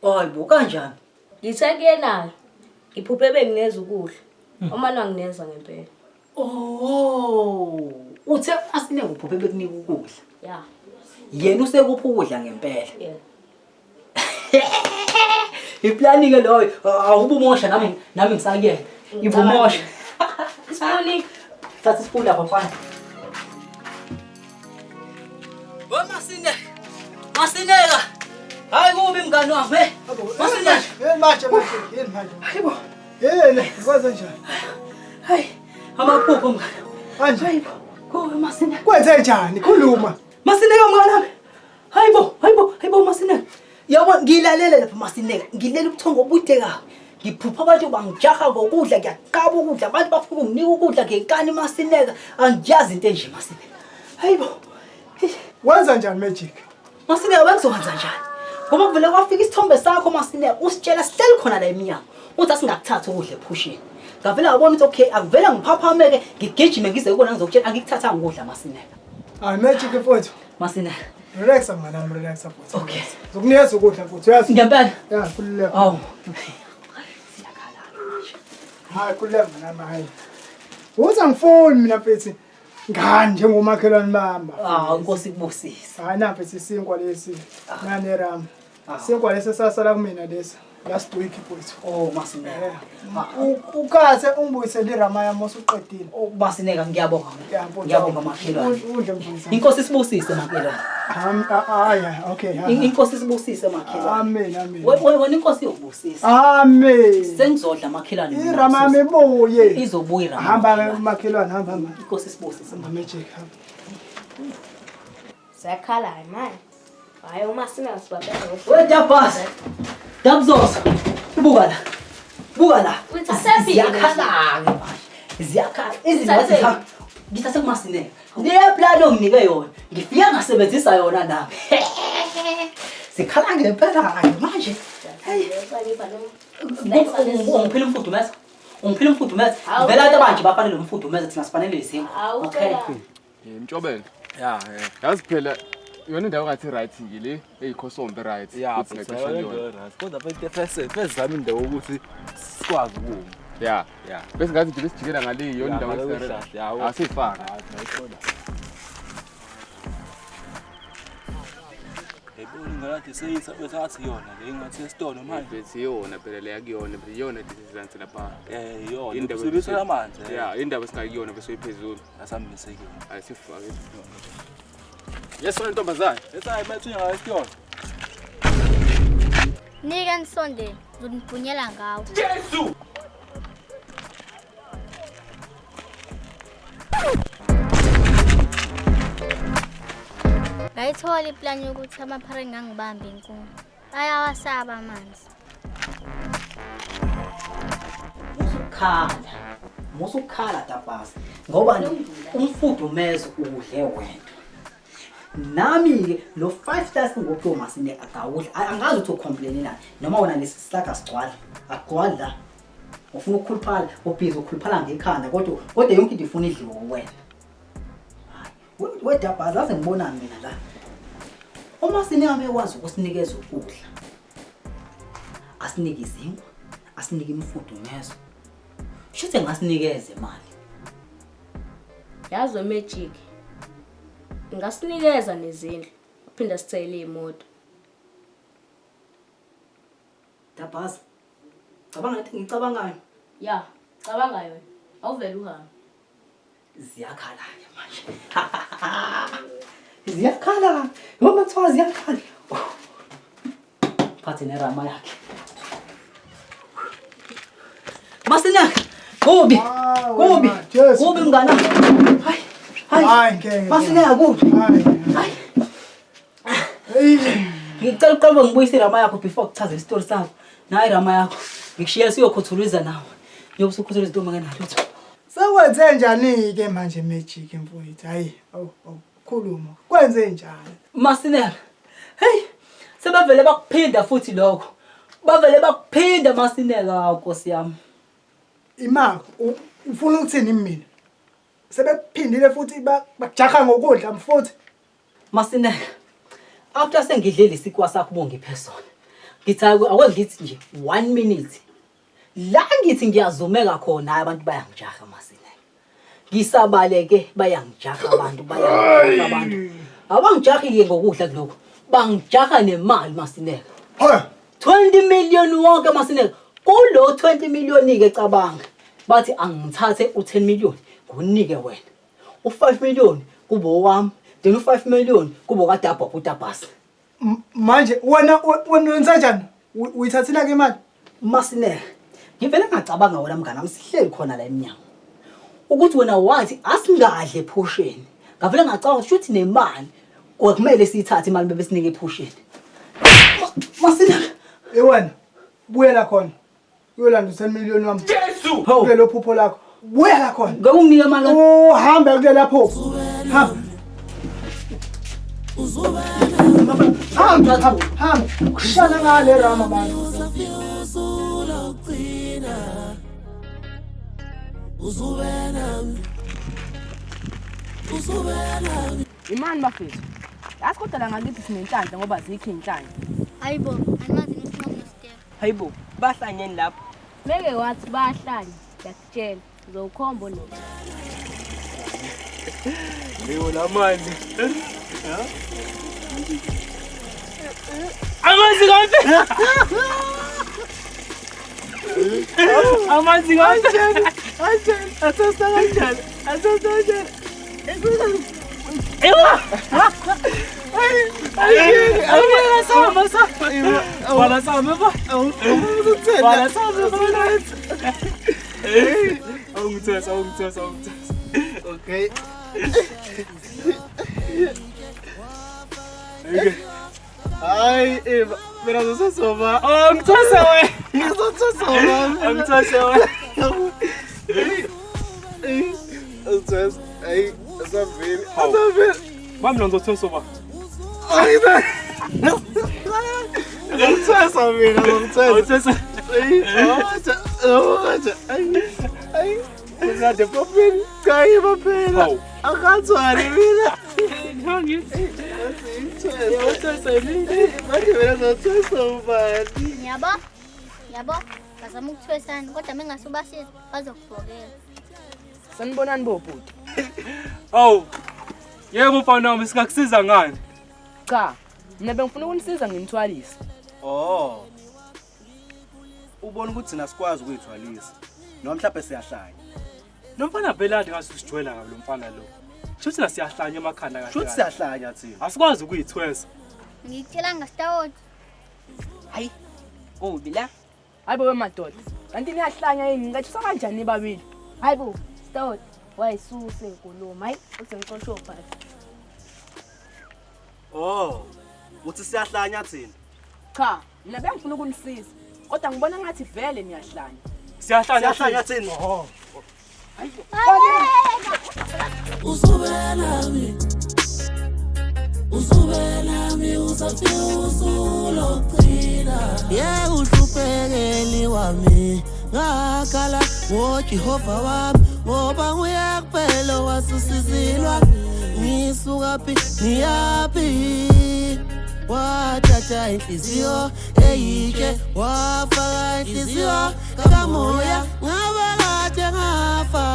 Hayi bo kanjani? Ngithe kuyena ngiphuphe bengineza ukudla. Uma wangineza ngempela. Oh, uthe uMasineka uphuphe bekunika ukudla. Ya. Yena usekupha ukudla ngempela. Yeah. Iplani ke loyo, awubumosha nami nami ngisakuyena. Ibumosha. Isipuni. Thatha isipuni lapha mfana. We Masineka. Masineka. Hayi kubi mngani wami. Hey. Masineka. Hey manje manje, yini manje? Hayibo. Yini, kwenze njani? Hayi, amaphupho mngani. Manje. Hayibo. Kubi Masineka. Kwenze njani? Khuluma. Masineka mngani wami. Hayibo, hayibo, hayibo Masineka. Yabo ngilalele lapha Masineka. Ngilele ubuthongo obude kabi. Ngiphupha abantu bangijaha ngokudla, ngiyaqaba ukudla, abantu bafuna ukunginika ukudla ngenkani Masineka. Angiyazi into enje Masineka. Hayibo. Wenza njani Magic? Masineka bengizokwenza njani? Ngoba kuvele kwafika isithombe sakho Masineka usitshela sihleli khona la emnyango. Uthi asingakuthathi ukudla ephusheni. Ngavele ngabona ukuthi okay akuvele ngiphaphameke ngigijime ngize kubona ngizokutshela angikuthathanga ukudla Masineka. Hayi Magic mfowethu. Masineka. Relaxa mngani wami, relaxa futhi. Okay. Zokunikeza ukudla futhi, uyazi? Ngempela. Ya, khululeka. Awu. Hayi khululeka mngani wami, hayi. Uthi angifuni mina mfethu. Ngani njengomakhelwane bami. Ah, inkosi ikubusise. Hayi na mfethu isinkwa lesi. Nane ram. Sinkwa lesi sasala kumina lesi. Last week mfethu. Oh, Masineka. Ukathe ungibuyisele irama yami osuqedile. Oh, Masineka ngiyabonga. Ya, mfowethu. Ngiyabonga makhelwane. Udle mfowethu. Inkosi isibusise makhelwane. Hayi, okay. Inkosi isibusise makhelwane. Amen, amen. Wena inkosi iyokubusisa. Amen. Sengizodla makhelwane. Irama yami ibuye. Izobuya irama. Hamba makhelwane, hamba hamba. Inkosi isibusise. Hamba Magic, hamba. Ziyakhala manje. Hayi uma singasibabeka. We Dabas. Dabzoso. Buka la. Buka la. Uyithathephi? Ziyakhala ke manje. Ziyakhala. Izinto Uyithathephi? zihamba. Ngithathe kumasineka. Le plan onginike yona. Ngifika ngasebenzisa yona nami. Zikhala ngempela ke manje. Ungiphila umfudumeza. Ungiphila umfudumeza. Hawu, Vele abantu cela. abanje bafanele umfudumeza thina sifanele izinkwa. Hawu, Okay. cela. Mtshobelo. Ya, yeah. Yazi phela yona indawo ngathi right nje le eyikhosombe right. Ya, Ukuthi singaqeshwa kuyona. kodwa mfethu first zami indawo ukuthi sikwazi ukuma. Ya. Ya. Bese ngathi nje besijikela ngale yona indawo ngale esingare- kwehlathi, ya, wo. Asifaka. Ngayithola. Yebo, ngathi seyisa besathi yona le ngathi esitolo manje. Bethi yona phela le yakuyona phela iyona desizansi lapha. Eh, iyona. Indaba Sibisela amanzi. Ya, indaba singakuyona bese uyiphezulu. Asambiseke. Ayisifake. Yes, wena ntombazane. Esayi methu ngayo esitolo. Nika nisondele, ngizonibhunyela ngawo. Jesu! Ngayithola iplani yokuthi amaphara engangibambi inkungu. Ayawasaba amanzi. Musukhala. Musukhala Dabas. Ngoba umfudumezo udle wena. Nami-ke lo 5 stars ngokuthiwa masine akawudli. Angazi ukuthi ucomplainelani noma wona lesi sihlahla sigcwala. Agcwali la. Ufuna ukukhuluphala, ubhizi ukhuluphala ngekhanda kodwa kodwa yonke into ifuna idliwe wena. Hayi, wedabhazi aze ngibonani mina la. Uma siname ekwazi ukusinikeza ukudla. Asinike izinkwa, asinike imfudumezo. Shuthi engasinikeza imali. Yazi Magic. Ingasinikeza nezindlu, aphinda sithele imoto. Dabhazi. Cabanga ngathi ngicabangayo. Ya, cabanga yona. Awuvele uhambe. Ziyakhala ke manje. Ziyakhala. Noma kuthiwa ziyakhala. Phathe nerama yakhe. Masinaka. Kubi. Kubi. Kubi mngana. Hayi. Hayi. Hayi ngeke. Masinaka kubi. Hayi. Ngicela uqale ngibuyise irama yakho before kuchaze isitori sakho. Nayi irama yakho. Ngikushiya siyokhuthuluza nawe. Njengoba usukhuthuluza intombi ngenalutho. Sekwenze njani ke manje Magic mfowethu? Hayi, awu awu khuluma. Kwenze njani? Masinela. Hey, sebevele bakuphinda futhi lokho. Bavele bakuphinda Masinela hawu Nkosi yami. Ima, ufuna ukuthini mina? Sebekuphindile futhi bakujaha ngokudla mfowethu. Masinela. After sengidlile isinkwa sakho ubungiphe sona. Ngithi ake ngithi nje 1 minute. La ngithi ngiyazumeka khona hayi abantu bayangijaha Masinela. Ngisabaleke bayangijaha abantu bayangijaha abantu. Abangijahi-ke ngokudla kulokhu. Bangijaha nemali Masinela. 20 million wonke Masinela. Kulo 20 million ke cabanga. Bathi angithathe u10 million ngunike wena. U5 million kube owami, then u5 million kube okadabha uDabhasi. Manje wena wena wenza njani? Uyithathile ke imali? Masinela. Ngivele ngacabanga wena mngani wami sihleli khona la emnyango. Ukuthi wena wathi asingadle ephusheni. Ngavele ngacabanga ukuthi shuthi nemali kwakumele siyithathe imali bebesinike ephusheni. Masinela. Ewena, buyela khona. Uyolanda u-10 million wami. Jesu! Kulelo phupho lakho. Buya la khona. Ngeke unginike imali. Uhambe kulela phupho. Hamba. Hamba, hamba, hamba. Kushana ngale rama bantu. Imani bafethu. Yazi kodwa la ngakithi sinenhlanhla ngoba azikho iy'nhlanya. Hayibo, animazi nisinqomo noSteve. Hayibo, bahlanyeni lapho. Meke wathi bayahlanya, ngiyakutshela. Ngizowukhomba lo. Leyo la manzi. Amanzi konke. Amanzi konke. Kanjani? Asasa kanjani? Asasa kanjani? Ewa! Okay. Hayi, Eva, mina ngizosoba. Oh, ngithwase wena. Ngizosoba. Angithwase wena. Ngithwase. Hayi, asaveli. Asaveli. Bami lo ngizothwasa ba. Ngithwasa mina, ngithwasa. Ngithwasa. Ayi, ayi, ayi. Ayi. Ngade popeni. Cha yiba phela. Akathwali mina. Ngithwasa mina. Manje mina ngizothwasa ubani? Yabo? Yabo? Bazama ukuthwesana kodwa mengasubasiza bazokubhokela. Sanibonani bobhuti. Awu. Yebo mfana wami singakusiza ngani? Cha, mina bengifuna ukunisiza nginithwalise. Oh. Ubona ukuthi thina sikwazi ukuyithwalisa. Noma mhlawumbe siyahlanya. Lo mfana vele ade ngathi usijwayela kabi lo mfana lo. Shuthi la siyahlanya emakhanda kahle. Shuthi siyahlanya thina. Asikwazi ukuyithwesa. Ngikutshela ngastawoti. Hayi, kubi la. Hayibo wemadoda. Kanti niyahlanya yini? Ngingathuswa kanjani nibabili? Hayibo, stawoti. Wayisuse inkulumo. Hayi, uthi ngixoshe obhadi. Oh. Uthi siyahlanya thina. Cha, mina bengifuna ukunisiza. Kodwa ngibona ngathi vele niyahlanya. Siyahlanya Siyahlanya thina. Oh. Uzube nami Uzube nami uzafika usulogcina Ye uhluphekeli wami ngakhala ngoJehova wami ngoba nguye kuphela owasusizilwa ngisuka phi ngiyaphi wathatha inhliziyo eyitshe wafaka inhliziyo kamoya ngabe kade ngafa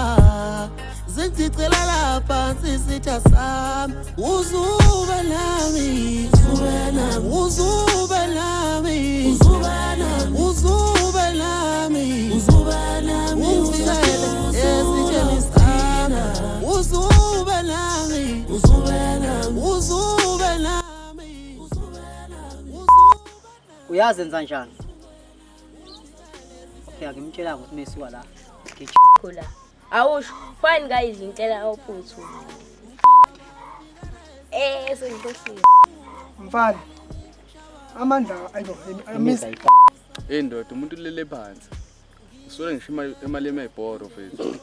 zingicela phansi isitha sami uzube nami uzube nami uzube nami uzube nami uzube nami uzube nami ungivikele esitheni sami uzube nami uzube nami uzube nami Uyazi enza njani? Okay, angimtshela ukuthi mesuka la. Khula. Awusho, fine guys, ngicela awuphuthu. Eh, sengikhohliwe. Mfana. Amandla ayibo, I miss. Hey ndoda, umuntu ulele phansi. Uswele ngisho imali imali yemibhoro mfethu.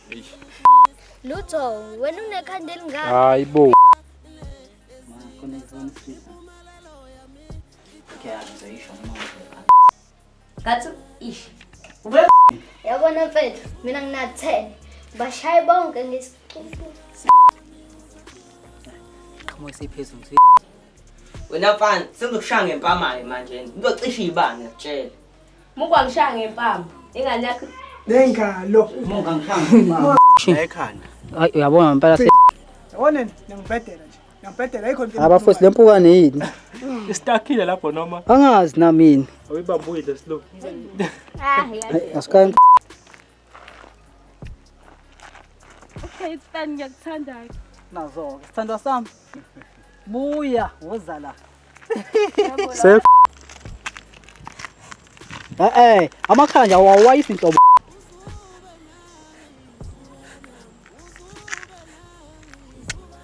Eish. Lutho, wena unekhanda elingaka. Hayibo. Okay, ngizoyisho noma Ngathi ish. Yabona mfethu, mina ngina 10. Bashaye bonke ngesicubu. Qhamuka isiphezulu. Wena mfana, sengizokushaya ngempama-ke manje. Ngizocisha ibani ngiyakutshela. Mukwa ngishaya ngempama. Ingane yakho Lengalo. Munga ngishaya. Ekhanda. Hayi uyabona ngempela se. Yabona ningibhedela nje. Ngiyabhedela ayikho into. Abafuthi lempukane yini? Istakile lapho noma Angazi nami yini. awuyibambuyile slow. Ah, Hayi asikayi Okay, it's fine ngiyakuthanda. nazo. Sithandwa sami. Buya woza la. Se Eh eh, amakhanda awawayisi inhlobo.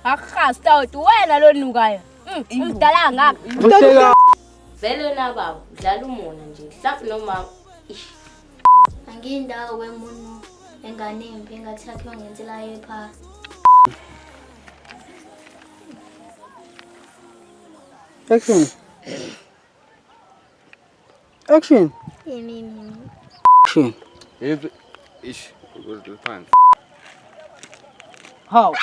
Akha stawoti wena lo nukayo. Umdala ngaka. Uhleka Vele wena baba, udlala umona nje. Mhlawumbe noma ish. Angiyindawo wemuntu enganembi engathi yakhiwe ngensila yephara. Action. Action. Imimi. Action. Yebo. Ish, ukuze phansi. Hawu.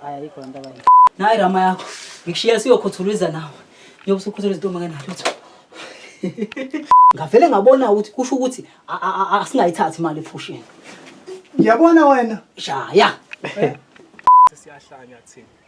Hayi ayikho lento abayi. Nayi rama yakho. Ngikushiya siyokhuthuliza nawe. Njengoba usukhuthuliza intombi ngenalutho. Ngavele ngabona ukuthi kusho ukuthi asingayithathi imali ephusheni. Ngiyabona wena. Shaya. Sesiyahlanya thina.